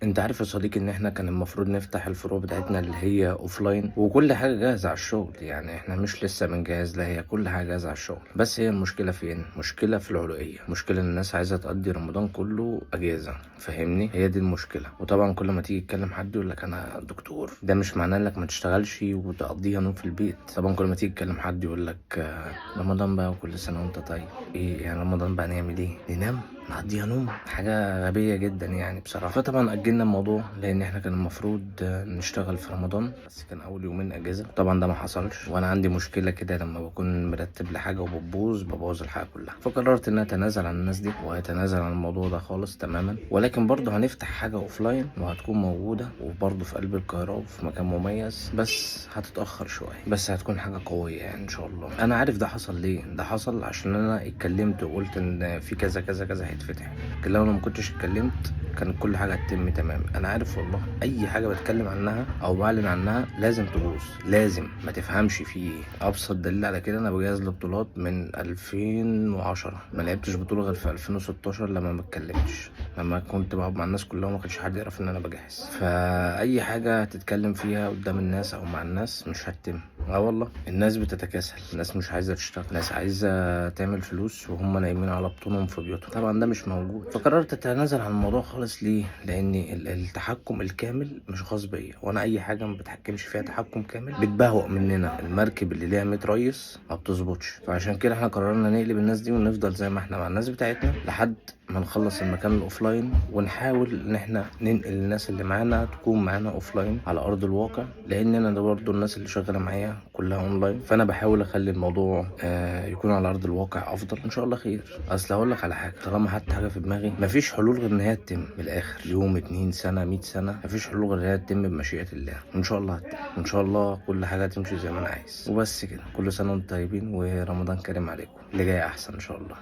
انت عارف يا صديقي ان احنا كان المفروض نفتح الفروع بتاعتنا اللي هي offline، وكل حاجة جاهزة على الشغل. يعني احنا مش لسه بنجهز، لا هي كل حاجة جاهزة على الشغل. بس هي المشكلة فين؟ مشكلة في العلوية، مشكلة ان الناس عايزه تقضي رمضان كله اجازه، فاهمني؟ هي دي المشكله. وطبعا كل ما تيجي تكلم حد يقول لك انا دكتور، ده مش معناه انك ما تشتغلش وتقضيها نوم في البيت. طبعا كل ما تيجي تكلم حد يقول لك رمضان بقى وكل سنة وانت طيب. ايه يعني رمضان بقى؟ نعمل ايه؟ ننام؟ نقضيها نوم؟ حاجة غبية جدا يعني بصراحة. فطبعا أجلنا الموضوع لأن احنا كان المفروض نشتغل في رمضان، بس كان أول يومين أجازة، طبعا ده ما حصلش. وأنا عندي مشكلة كده لما بكون مرتب لحاجة وبتبوظ ببوظ الحاجة كلها، فقررت إن أنا أتنازل عن الناس دي وأتنازل عن الموضوع ده خالص تماما. ولكن برضه هنفتح حاجة offline وهتكون موجودة، وبرضه في قلب القاهرة وفي مكان مميز، بس هتتأخر شوية، بس هتكون حاجة قوية يعني إن شاء الله. أنا عارف ده حصل ليه، ده حصل عشان أنا اتكلمت وقلت إن في كذا كذا كذا هيتفتح، لكن لو أنا ما كنتش اتكلمت كانت كل حاجة هتتم تمام. أنا عارف والله، أي حاجة بتكلم عنها أو بعلن عنها لازم تبوظ، لازم. ما تفهمش في إيه. أبسط دليل على كده، أنا بجهز لبطولات من 2010، ما لعبتش بطولة غير في 2016 لما ما اتكلمتش، لما كنت بقعد مع الناس كلها وما كانش حد يعرف ان انا بجهز. فاي حاجة هتتكلم فيها قدام الناس او مع الناس مش هتتم. اه والله الناس بتتكاسل، الناس مش عايزه تشتغل، الناس عايزه تعمل فلوس وهم نايمين على بطونهم في بيوتهم، طبعا ده مش موجود. فقررت اتنازل عن الموضوع خالص. ليه؟ لان التحكم الكامل مش خاص بيا، وانا اي حاجة ما بتحكمش فيها تحكم كامل بتبهوأ مننا. المركب اللي ليها 100 ريس ما بتظبطش. فعشان كده احنا قررنا نقلب الناس دي ونفضل زي ما احنا مع الناس بتاعتنا لحد ما نخلص المكان ال offline، ونحاول ان احنا ننقل الناس اللي معانا تكون معانا offline على ارض الواقع، لان انا ده برضو الناس اللي شغالة معايا كلها اونلاين، فانا بحاول اخلي الموضوع يكون على ارض الواقع افضل. ان شاء الله خير. اصل هقول لك على حاجة، طالما حط حاجة في دماغي مفيش حلول غير ان هي تتم من الاخر، يوم 2 سنة 100 سنة، مفيش حلول غير ان هي تتم بمشيئة الله، وان شاء الله هتتم، وان شاء الله كل حاجة تمشي زي ما انا عايز. وبس كده، كل سنة وانتم طيبين ورمضان كريم عليكم، اللي جاي احسن ان شاء الله.